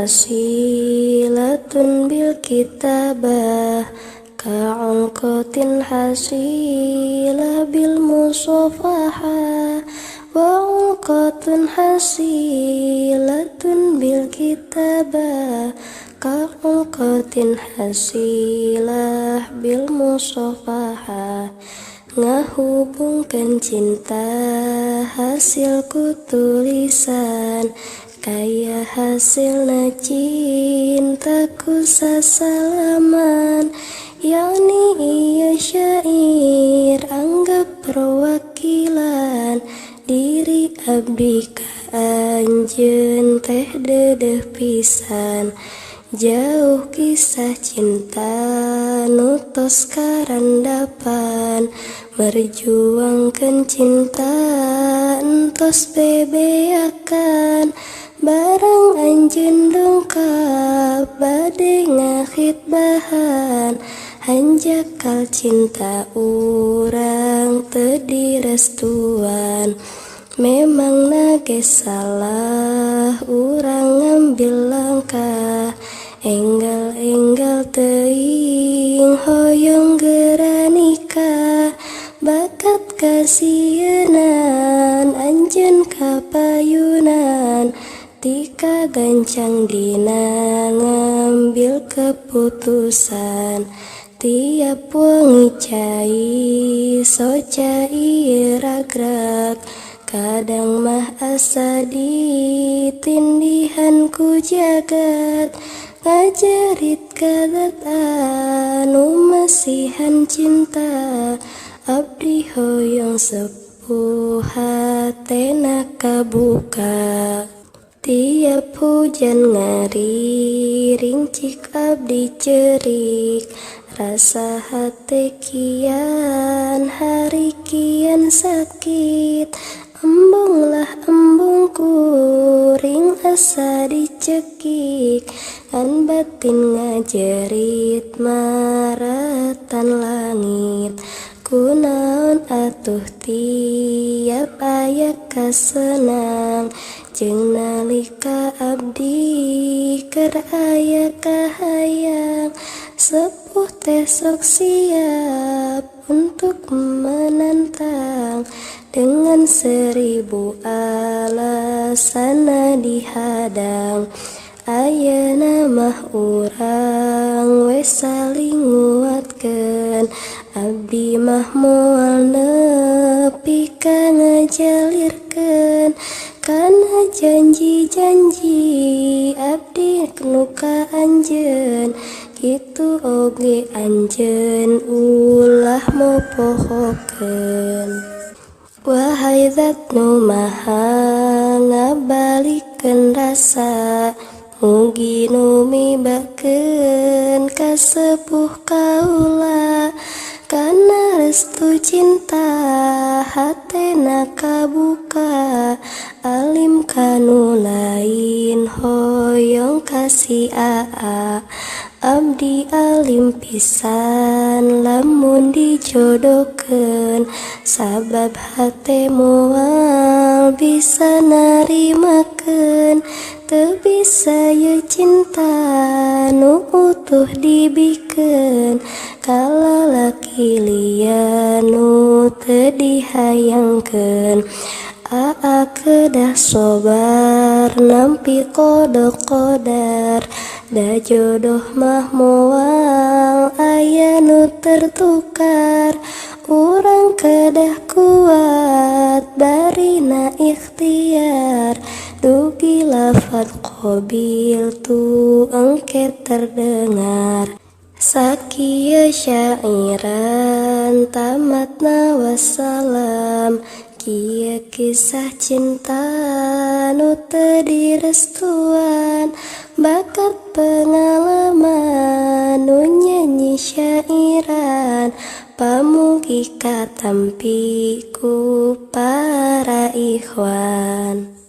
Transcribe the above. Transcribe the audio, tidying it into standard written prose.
hasilatun bil kitabah ka'ulqatin hasilah bil musofaha wa ulqatun hasilatun bil kitabah ka'ulqatin hasilah bil musofaha. Ngahubungkeun cinta hasil ku tulisan kaya hasilna cintaku sasalaman. Yakni iya syair anggap perwakilan diri abdi ka anjeun teh dedeh pisan. Jauh kisah cinta nu tos karandapan merjuangkeun cinta entos bebeakan. Barang anjeun dongkap bade ngakhidbahan hanjakal cinta urang teu direstuan. Memang nage salah urang ngambil langkah enggal-enggal teuing hoyong geura nikah. Bakat kasieunan anjeun kapayunan tika gancang dina ngambil keputusan. Tiap wengi cai soca ieu ragrag kadang mah asa ditindihan ku jagat. Ngajarit kadat anu masihan cinta abdi hoyong sepuh hatena kabuka. Tiap hujan ngari rincik abdi cerik rasa hate kian hari kian sakit. Embunglah embung kuring asa dicekik kan batin ngajerit maratan langit. Kunaon atuh tiap aya kasenang jeung nalika abdi keur aya kahayang. Sepuh teh sok siap untuk menantang dengan 1000 alasan dihadang. Ayeuna mah urang we saling nguatkeun abdi mah moal nepi ka ngajalirkeun. Kana janji-janji abdi nu ka anjeun kitu oge anjeun ulah mopohokeun. Wahai zat nu maha ngabalikeun rasa mugi nu mibakeun ka sepuh kaula. Kana restu cinta hatena kabuka alim kanu lain hoyong kasih aa. Abdi alim pisan lamun dijodohkeun sabab hate moal bisa narimakeun. Teu bisa ye cinta nu utuh dibikeun kalalaki liya nu teu dihayangkeun. Aa kedah sobar nampi qada qadar da jodoh mah moal aya nu tertukar. Urang kedah kuat barina ikhtiar dugi lafad qabil tu engke terdengar. Sakieu syairan tamatna wassalam kieu kisah cinta nu teu direstuan. Bakat pengalaman nu nyanyi syairan pamugi katampi ku para ikhwan.